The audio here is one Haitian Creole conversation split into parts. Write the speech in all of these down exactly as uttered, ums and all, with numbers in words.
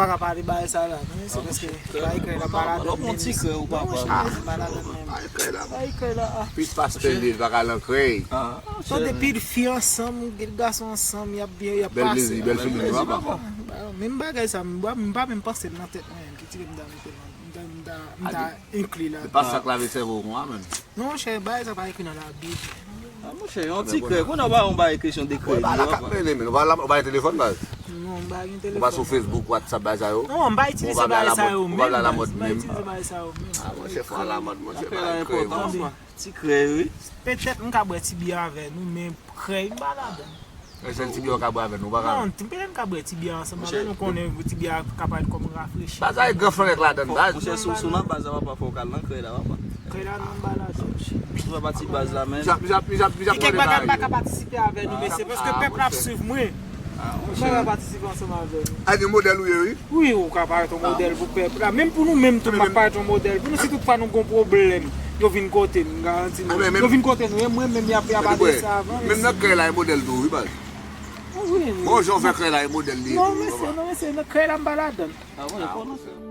pa ka pale bagay sa la, non, se paske bagay krèy la pa ladan menm. Ti krèy ou papa. Bagay krèy la. Bagay krèy la. Pis pastè li pa ka lan krèy. Tande pil fi ansanm, pil gason ansanm, y ap byen, y ap pase. Bèl plezi, bèl figi, papa. Menm bagay sa, m pa menm panse l nan tèt mwen, ki ti m ta mete m ta, m ta, m ta enkli la. Se pa sa k lave sèvo w konsa menm. Non, monchè, bagay sa pa ekri nan Labib. Ah, monchè, yon ti krèy. Kounye a w ba yon bagay kesyon de krèy. Ou pa la k ap mennen, men. Ou pa la, ou pa gen telefòn, baz? Non, m pa gen telefòn. Ou pa sou Facebook, WhatsApp, bagay sa yo? Non, m pa itilize bagay sa yo menm, baz. M pa itilize bagay sa yo menm. Ah, monchè, fò alamòd, monchè, bagay krèy, wi. Ti krèy, wi. Petèt m ka bwè ti byè avè nou, men krèy m pa ladan. E sèl ti byè w ka bwè avè nou, ou pa ka. Non, petèt m ka bwè ti byè ansanm avè nou, konnen ti byè a ka parèt kòm rafrechi. Baz, ay gran flanèk ladan, baz. Monchè, si w nan baz la, papa, fò w ka al nan krèy la, papa. Krèy la, non, m pa ladan. Ou fè pati baz la, men. Gen kèk bagay m pa ka patisipe avè nou, mesye, paske pèp la ap swiv mwen. Mwen pa patisipe ansanm avè nou. A, gen modèl ou ye, wi. Wi, ou ka parèt yon modèl pou pèp la. Menm pou nou menm tou, m ap parèt yon modèl pou nou. Si toutfwa nou gon pwoblèm, yo vin kote m, m garanti nou. Yo vin kote nou, e mwen menm, y ap, y ap adrese avan. Menm nan krèy la, e modèl tou, wi, baz. Wi, wi. Bon, jan w fè krèy la, e modèl li ye tou, wi, papa. Non, mesye, non, mesye, nan krèy la, m pa ladan. Ah, wi, konnen.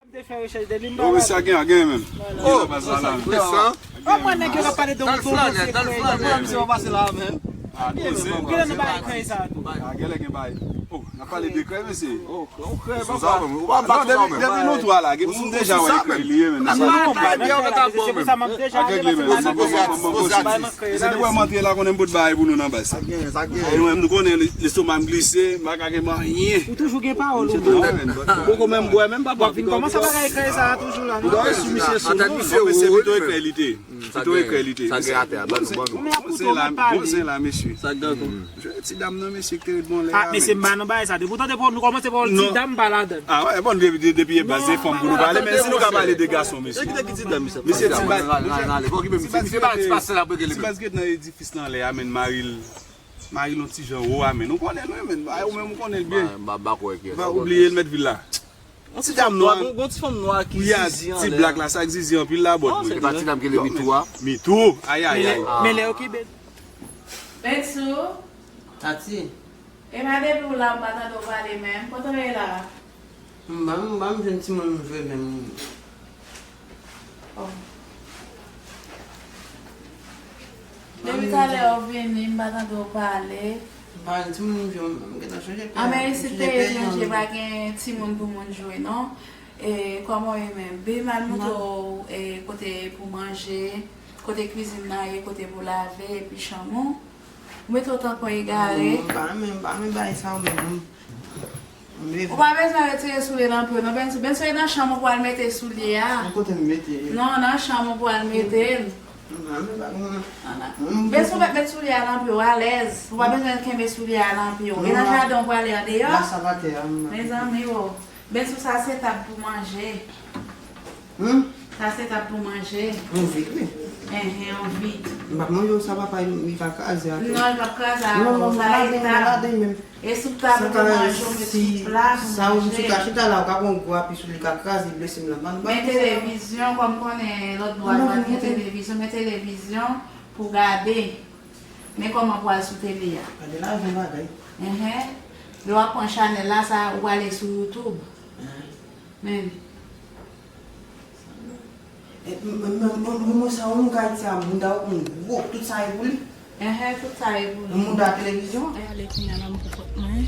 M te fè rechèch de li, m pa... Oh, wi, sa gen, gen menm. Oh, sa gen. Oh, mwen nèg yo ap pale de yon bon mesye krèy. Misye pa pase la menm. Ah, koze. Ou genlè nan bagay krèy sa tou. Ah, genlè gen bagay. Oh, n ap pale de krèy, mesye. Oh, krèy, papa. Non, depi, depi nou twa la, gen moun deja wè krèy li ye, men. Se pou sa m ap deja ale, paske m pa nan krèy. Se depi w wè m antre la, konnen m pot bagay pou nou nan baz. Sa gen, sa gen. Mwen menm, nou konnen, lestoma m glise, m pa ka gen anyen. Ou toujou gen pawòl ou menm. Poko menm bwè menm, papa. W ap vin kòmanse bagay krèy sa a toujou la, non? Ou dwe sou misye sou non. Mesye pito ekrè li te. Pito ekrè li te. Sa gen atè a, ban nou, ban nou. Bon zen la, bon zen la, mesye. Sa gen tou. Jwenn ti dam nan, mesye, ki te ret bon lè a. Ah, mesye, m pa nan bagay sa. Depi w tande nou kòmanse pawòl ti dam, m pa ladan. Ah, wè, bon, depi, depi e baz, se fanm pou nou pale, men si nou ka pale de gason, mesye. Mesye, ti baz, ti baz ki ret nan edifis nan lè a, men mari l. Mari l yon ti jan wo a, men nou konnen l, wi, men. Ou menm ou konnen l byen. M pa, m pa kwè ki... Ou bliye l mèt vil la. Yon ti fanm nwa. Gon ti fanm nwa ki zizi anlè. Ti blak la, sa k zizi anpil la, bòt. Se pa ti dam ki rele Mitou a? Mitou, ayayay. Men lè yo kibe. Bensou. Tati. E pa depi w la, m pa tande w pale menm. Kote w ye la? M pa, m pa, m jwenn timoun m jwe menm. Oh. Depi talè w vini, m pa tande w pale. M pa jwenn timoun m jwe, m gentan chanje peyi. A, men isit peyi etranje, pa gen timoun pou moun jwe, non. E, kòman w ye menm? Baby Mal montre w, e, kote pou manje, kote kwizin nan ye, kote pou lave, epi chanm ou. Ou mete w tankou egare. Non, m pa renmen, m pa renmen bagay sa yo menm. Ou pa bezwen retire soulye nan pye w, non, Bensou. Bensou, e nan chanm ou pral mete soulye a. Kote m mete yo? Non, nan chanm ou pral mete l. M pa renmen bagay sa. Bensou, met, met soulye a nan pye w, alèz. Ou pa bezwen kenbe soulye a nan pye w. E nan jaden ou prale andeyò? La, sa pa tè a, m... Mezanmi, o. Bensou, sa se tab pou manje. Hmm? Sa se tab pou manje. Manje, wi. Enhen, yon vit. M p ap manje w sa, papa, li ka kraze atè. Non, li p ap kraze atè. Non, non, non, sa laden, eta. Laden menm. E sou tab ou pou manje, ou met sou pla pou manje. Sa ou sou ka chita la, ou ka pran yon gwo api sou li, ka kraze, blese m nan bann. Men televizyon, kòm konnen lòt bò a pa t gen televizyon, men televizyon pou gade. Men kòman pou al sou tele a. Gade lajan bagay. Enhen. Lè w ap pran chanèl la, sa, ou prale sou YouTube. Men. E, m, m, m, m, m, sa ou nou ka di sa, mouda ou konn gwo, tout sa e pou li. Enhen, tout sa e pou li. Mouda televizyon. E ale kounye a la m pou kont mwen.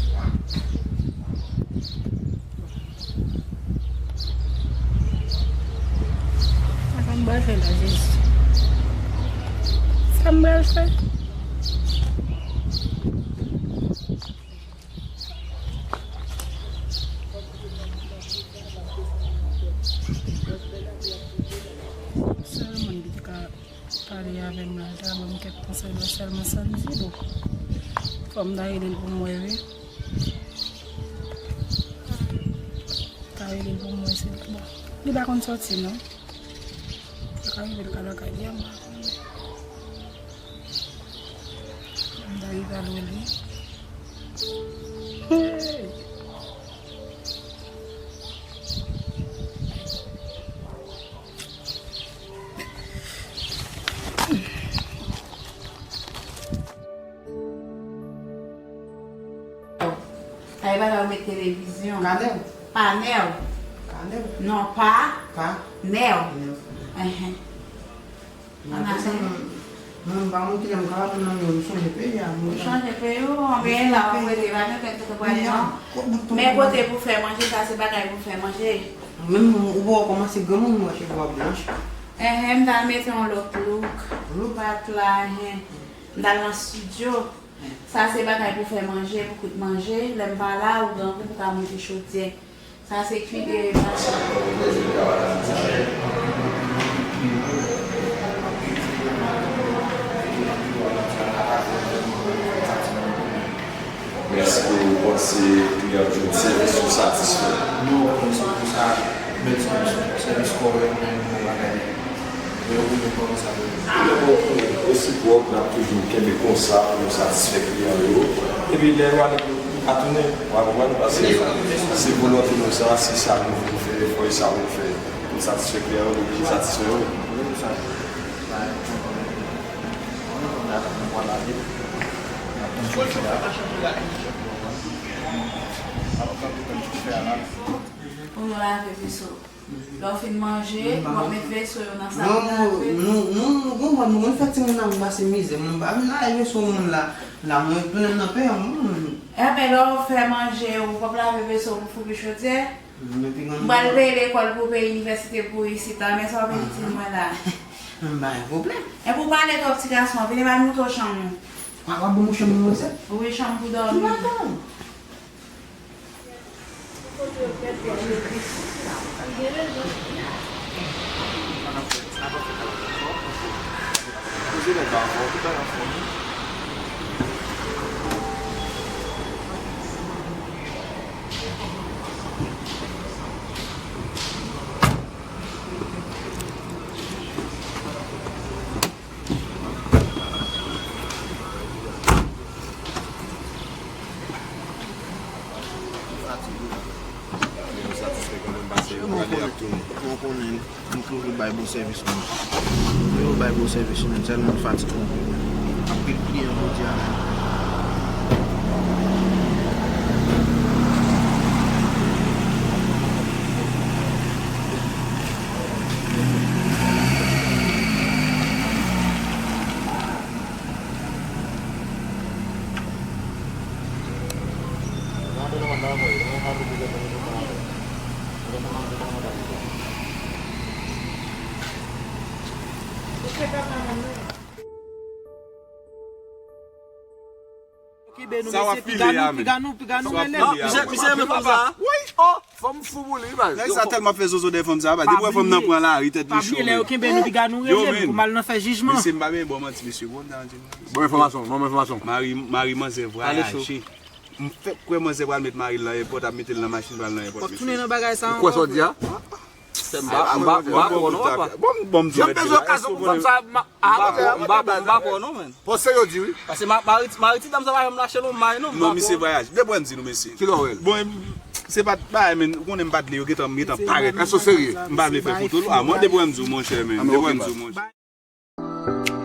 Sa m pral fè la, Jezi? Sa m pral fè? Sèl moun ki t ka pale avè m la, ta ban m kèk konsèy la, sèlman Sandy, bon. Fò m ta rele l pou m wè, wi. Ta rele l pou m wè, se, bon. Li pa konn sòti, non. Sa ka rive l ka lakay li a, m pa konnen. M ta rive al wè li. Hey! Sa e bagay ou met televizyon. Kanèl. Panèl. Kanèl. Non, pa. Pa. Nèl. Nèl. Enhen. Mwen, ann ale. Mwen, mwen pa konn kilè m ka rakonte nan yo, m chanje peyi a, mwen. Ou chanje peyi w, anben la w ap rete, pa gen kèk kote pou ale, non. Men kote pou fè manje, sa se bagay pou fè manje. Menm ou pa kòmanse granmoun, mwen cheve w ap blanch. Enhen, m ta mete yon lòt look. Look? Bat la, enhen. M t al nan estidyo. Sa se bagay pou fè manje, pou kwit manje. Lè m pa la, ou grangou pou ka moute chodyè. Sa se kwi de mache. Èske ou panse kliyan ki jwenn sèvis yo satisfè? Non, mwen se pou sa, men sèvis kòrèk, men bon bagay. Osi pwòp, n ap toujou kenbe konsa pou nou satisfè kliyan yo. Epi lè yo ale, nou ka tounen, w a konprann, paske se volonte nou sa, se sa nou vle fè, fò e sa nou fè pou n satisfè kliyan yo, nou oblije satisfè yo. Pou nou lave veso. Lè w fin manje, w ap met veso yo nan sa pou lave. Non, nou, nou, nou konprann, nou konn fè timoun nan pase mizè. Mwen pa vin lave veso moun la, la mwen tounen nan pè an. Enben, lè w fè manje, ou p ap lave veso pou foubi chodyè? M pral peye lekòl pou peye inivèsite pou isit la, men sa w ap di mwen la. M pa gen pwoblèm. Epi w pale twòp ti gason, vini m al montre w chanm ou. W ap ban mwen chanm mwen sèl? Wi, chanm pou dòmi. M pa dòmi. Mwen konnen, mwen konnen nou toujou bay bon sèvis moun. Nou toujou bay bon sèvis moun, sèlman nou fatige anpil. Anpil kliyan jodi a menm. Sa w ap file a menm? Sa w ap file a? Misye, misye renmen fanm sa a? Wi, oh, fanm fou pou li, baz. Nèg sa tèlman ap fè zozo dèyè fanm sa a, baz. Depi w wè fanm nan pran lari, tèt li cho. Pa bliye, lè yo kenbe nou, piga nou rele nou pou m al nan fè jijman. Mesye, m pa gen bon manti, mesye, bon, m ta di. Bon enfòmasyon, bon enfòmasyon. Mari, mari manzè vwayaje. M fèk kwè manzè pral met mari l nan èpòt, ap mete l nan machin, pral nan èpòt, mesye. Ou kwè sa w di a? M pa m pa m pa kwè non, papa. Bon, bon, m di Jan m peze okazyon pou fanm sa, m a- a- m pa kwè, m pa kwè non, men. Pòs serye w di wi. Pase ma- mari mari ti dam sa pa janm lache non, may non. Non, misye vwayaj. Depi wè m di nou, mesye. Kilè w wè l? Bon, se pa t bagay, men ou konnen m pa t vle yo gentan, m gentan parèt. Èske w serye? M pa vle fè foto, a mwen depi wè m di w, monchè, men depi wè m di w, monchè.